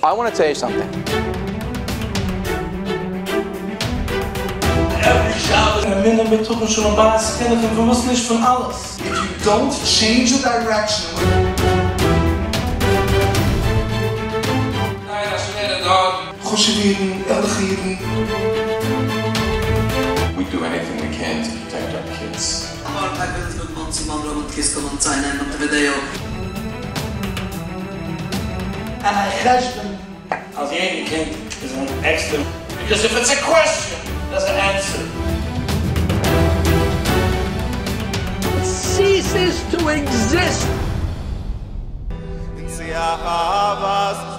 איי וואנט טו טעל יו סאמטינג. עווערי שבת. אמונה, בטחון, שלום בית, חינוך און פון וואס נישט פון אלעס. איף יו דאנט טשעינדזש די דיירעקשאן. זייער א שווערע דור. חשוב'ע אידן, ערליכע אידן. ווי דו עניטינג ווי קען טו פראטעקט אר קידס. בארא פארק וויליאמסבורג מאנסי מאנרא מאונט קיסקא מאונט סיני מאנטעווידעא. און א חשבון. אז יעדן קינד איז אן עקסטער. ביקאוז איף איטס א קוועסטשען דערס אן ענסער. Ceases to exist. און צו אהבת.